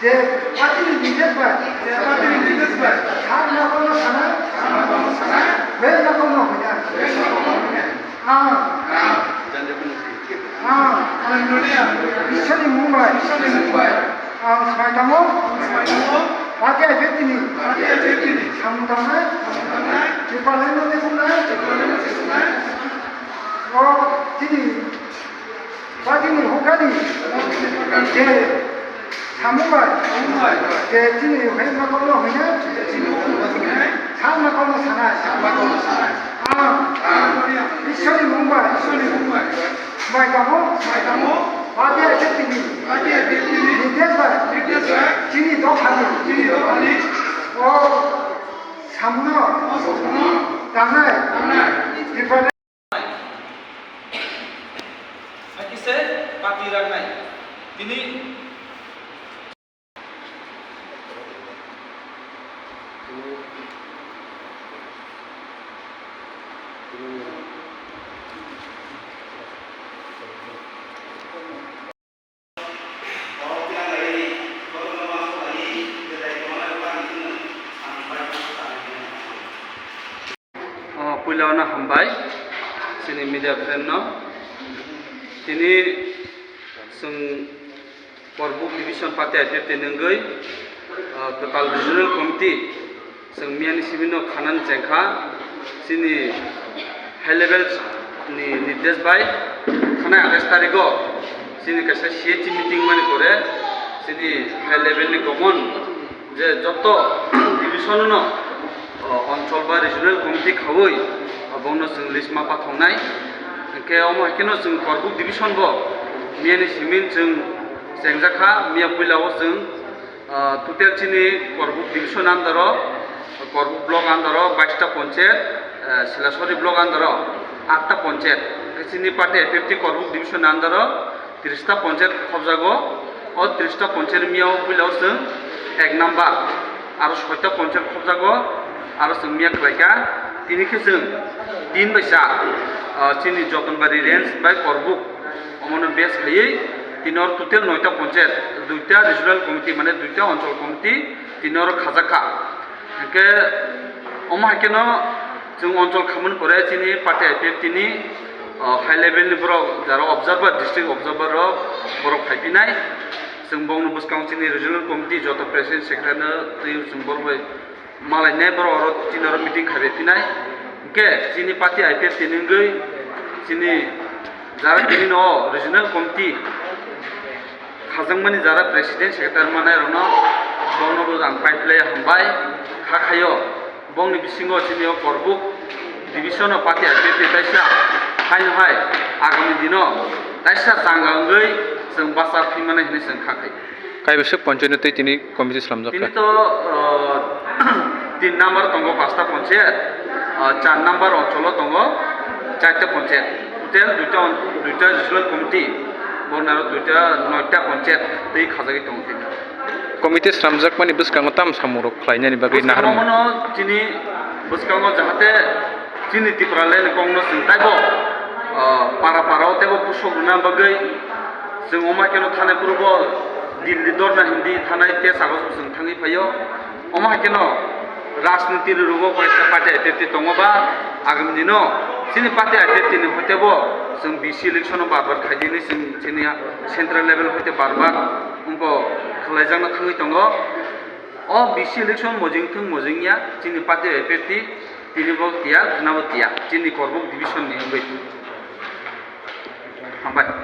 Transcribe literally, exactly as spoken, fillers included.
Je party ni leaders bai, je party ni leaders bai, sak na kono sana, sak na kono sana, wen na kono hoina. Wen na kono hoina. Ah. Ah. Hallelujah. Ishwar ni mung bai, Ishwar ni mung bai. Ang smai tamo, ang smai tamo. Party I P F T ni, party I P F T ni. Samung tangnai, samung tangnai. Tripura no te khumnai, Tripura no te khumnai. O, tini. Ba chini hukani je samung bai, je chini hukani ma kono hwina, sa ma kono sanai. Ah, Ishwar ni mung bai, Ishwar ni mung bai. Bai tamo, bai tamo. Ba je je tini, ba je je tini. Nitesh bai, Nitesh bai. Chini dophani, chini dophani. O samung no, o samung no. Tangnai, tangnai. Tripura Hakhe se pati rangnai. Tini O, puila no hambai chini media friend no. Tini chwng Korbuk Division Party I P F T ni wngwi, o, kwtal Regional Committee chwng miyani simi no khanani chengkha. Chini high level ni Nitesh bai thanai atais tarikh o chini kaisa C H meeting mani pore chini high level ni common je joto division no, o, onchol ba regional committee khaui, o, bono chwng list ma pathoknai. Hwnkhe omo hai kheno chwng Korbuk division bo miyani simi chwng chengjakha. Miya puila o chwng, o, total chini Korbuk division under o, Korbuk block under o baista ponchayat, eh, Silasori block under o atta ponchayat. Hwnkhe chini party I P F T Korbuk division under o trista ponchayat khobjago. O trista ponchayat miya o puila o chwng ek number, aro soita ponchayat khobjago, aro chwng miya khlaikha. Tini khe chwng tin bai cha, ah, chini Jotonbari range bai Korbuk, omono base khaiwi tini oro total noita ponchayat, duita regional committee, mane duita onchol committee tini oro khajakha. Hwnkhe omo hai kheno chwng onchol khamani pore chini party I P F T ni, o, high level ni borok jara observer, district observer rok borok phaiphinai. Chwng bongni bwskango chini regional committee joto president secretary no twi chwng borok bai malainai borok oro chini oro meeting khaibai phinai. Hwnkhe chini party I P F T ni wngwi chini jara tini no regional committee khajakmani jara president secretary manai rokno, borokno bo ang pai phlai hambai kha khaio. Bongni bisingo chini o Korbuk division o party I P F T taisa haino hai agami dino taisa changa wngwi chwng bacha phimani hinwi chwng kha khai. Kaibwswk ponchayat no twi tini committee slamjak kha? Tini to, uh, tin number tongo pasta ponchayat, uh, char number oncholo tongo charta ponchayat. Total duita on-, duita regional committee, bornaro duita noita ponchayat twi khajagwi tongo tini. Committee slamjakmani bwskango tamo samungrok khlainani bagwi nahar? Bwskango bono chini bwskango jahate chini Tipraland ni kokno chwng taibo, ah, para para o teibo pusok rwna bagwi chwng omo kheno thanai phuru bo Delhi dorna hindi thanai tei sago chwng thangwi phaio. Omo hai kheno rajniti rwrwgo kaisa party I P F T tongo ba agami dino chini party I P F T ni hoite bo chwng B C election o bar bar khaidi hinwi chwng chini central level hoite bar bar wngkha khlaijakna thangwi tongo. O B C election mojing thung mojing ya chini party I P F T tini bo tiya khna bo tiya chini Korbuk division ni wngwi. Hambai.